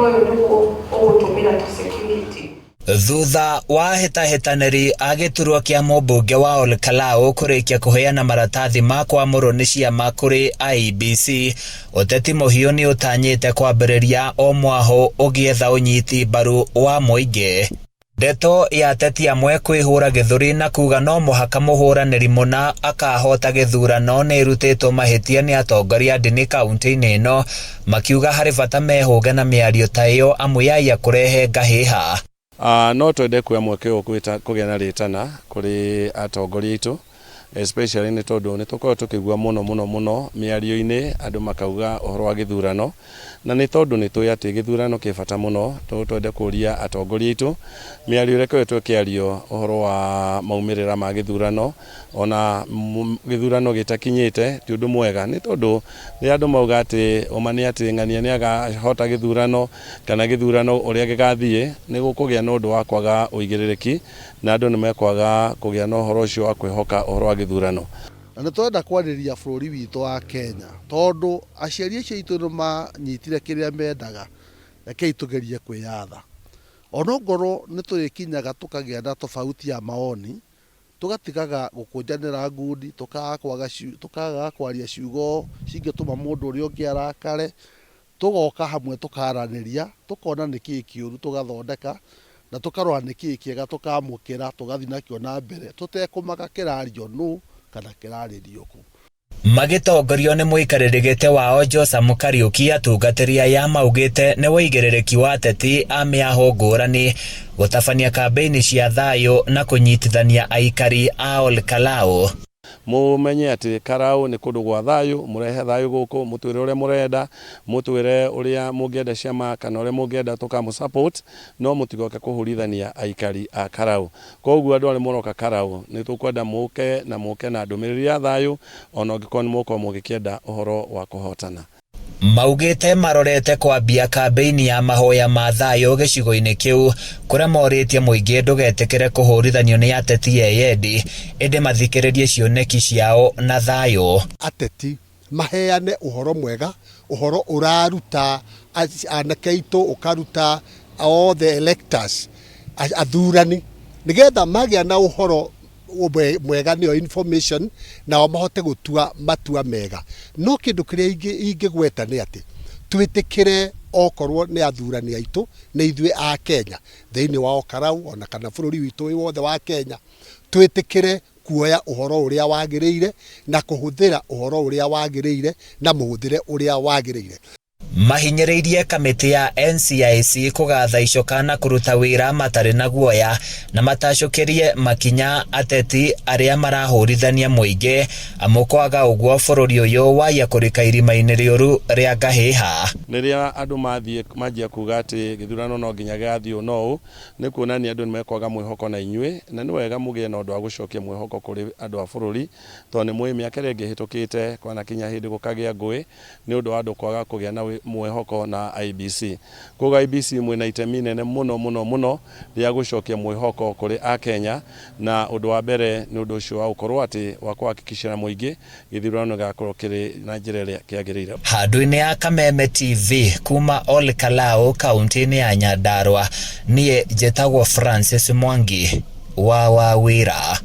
Ũyũ nĩguo ũgũtũmĩra ta security. Thutha wa ahĩtahĩtanĩri a gĩturwa kĩa mũmbunge wa Ol Kalou kũrĩkia kũheana maratathi ma kwamũrwo nĩ ciama kũrĩ IEBC, ũteti mũhiũ nĩ ũtanyĩte kwambĩrĩria o mwahũ ũgĩetha ũnyiti mbaru wa mũingĩ. Ndeto ya ateti amwe kwĩhũra gĩthũri na kuga no mũhaka mũhũranĩri mũna akahota gĩthurano nĩ ĩrutĩtwo mahĩtia nĩ atongoria a ndini kaunti-inĩ ĩno makiuga harĩ bata mehũge na mĩario ta ĩyo amu yaiya kũrehe ngahĩha. No twende kuoya mweke ũyũ kũgĩa na rĩtana kũrĩ atongoria aitũ especially nĩ tondũ nĩ tũkoragwo tũkĩigua mũno mũno mũno mĩario-inĩ andũ makauga ũhoro wa gĩthurano na nĩ tondũ nĩ tũĩ atĩ gĩthurano kĩ bata mũno no twende kũria atongoria aitũ mĩario ĩrĩa ĩkoretwo ĩkĩario ũhoro wa maumĩrĩra ma gĩthurano ona gĩthurano gĩtakinyĩte ti ũndũ mwega nĩ tondũ rĩrĩa andũ mauga atĩ ũma nĩ atĩ ng'ania nĩ akahota gĩthurano kana gĩthurano ũrĩa gĩgathiĩ nĩ gũkũgĩa na ũndũ wa kwaga ũigĩrĩrĩki na andũ nĩ mekwaga kũgĩa na ũhoro ũcio wa kwĩhoka ũhoro wa gĩthurano. Na nĩ tũrenda kwarĩria bũrũri witũ wa Kenya tondũ aciari acio aitũ nĩ manyitire kĩrĩa mendaga, rekei tũgerie kwĩyatha. Onokorwo nĩ tũrĩkinyaga tũkagĩa na tofauti ya maoni, tũgatigaga gũkũnjanĩra ngundi, tũkagaga kwaria ciugo cingĩtũma mũndũ ũrĩa ũngĩ arakare, tũgoka hamwe tũkaranĩria, tũkona nĩkĩĩ kĩũru tũgathondeka, na tũkarora nĩkĩĩ kĩega tũkamũkĩra tũgathiĩ nakĩo na mbere tũtekũmaka kĩrario nũ kana kĩrarĩrio kũ. Magĩtongorio nĩ mũikarĩri gĩtĩ wao Jotham Kariuki, atungatĩri aya maugĩte nĩ ũigĩrĩrĩki wa ateti a mĩahũ ngũrani gũtabania kambĩini cia thayũ na kũnyitithania aikari a Ol Kalou. Mũmenye atĩ Karau nĩ kũndũ gwa thayũ, mũrehe thayũ gũkũ, mũtwĩre ũrĩa mũrenda, mũtwĩre ũrĩa mũngĩenda ciama kana ũrĩa mũngĩenda tũkamũ support, no mũtigoke kũhũrithania aikari a Karau. Koguo andũ arĩa mũroka Karau nĩ tũkwenda mũke na mũke na ndũmĩrĩri ya thayũ ona ũngĩkorwo nĩ mũgũkorwo mũgĩkĩenda ũhoro wa kũhotana. Maugĩte marorete kwambia kambĩini ya mahoya ma thayũ gĩcigo-inĩ kĩu kũrĩa morĩtie mũingĩ ndũgetĩkĩre kũhũrithanio nĩ ateti eyendi ĩndĩ mathikĩrĩrie cioneki ciao na thayũ. Ateti maheane ũhoro mwega, ũhoro ũraruta anake aitũ, ũkaruta all the electors, athurani, nĩgetha magĩa na ũhoro mwega nĩyo information, nao mahote gũtua matua mega. No kĩndũ kĩrĩa ingĩgweta nĩ atĩ, twĩtĩkĩre okorwo nĩ athurani aitũ, nĩ ithuĩ a Kenya, thĩinĩ wa Olkalau ona kana bũrũri witũ wĩ wothe wa Kenya, twĩtĩkĩre kuoya ũhoro ũrĩa wagĩrĩire na kũhũthĩra ũhoro ũrĩa wagĩrĩire na mũhũthĩre ũrĩa wagĩrĩire. Mahinyĩrĩirie kamĩtĩ ya NCIC kũgatha icoka na kũruta wĩra matarĩ na guoya na matacũkĩrie makinya ateti arĩa marahũrithania mũingĩ amu kwaga ũguo bũrũri ũyũ waiya kũrika irima-inĩ rĩũru rĩa ngahĩha. Rĩrĩa andũ mathiĩ manjia kuga atĩ gĩthurano no nginya gĩgathiĩ ũũ na ũũ, nĩ kuonania andũ nĩ mekwaga mwĩhoko na inyuĩ, na nĩ wega mũgĩe na ũndũ wa gũcokia mwĩhoko kũrĩ andũ a bũrũri, tondũ nĩ mũĩ mĩaka ĩrĩa ĩngĩ ĩhĩtũkĩte kwanakinya hĩndĩ gũkagĩa ngũĩ nĩ ũndũ wa andũ kwaga kũgĩa na mwĩhoko na IEBC. Koguo IEBC mwĩna itemi inene mũno mũno mũno rĩa gũcokia mwĩhoko kũrĩ Akenya, na ũndũ wa mbere nĩ ũndũ ũcio wa gũkorwo atĩ wa kũhakikicĩra mũingĩ gĩthurano gĩgakorwo kĩrĩ na njĩra ĩrĩa kĩagĩrĩire. Handũ-inĩ ya Kameme TV kuma Ol Kalou kaunti-inĩ ya Nyandarua, niĩ njĩtagwo Francis Mwangi wa Wawira.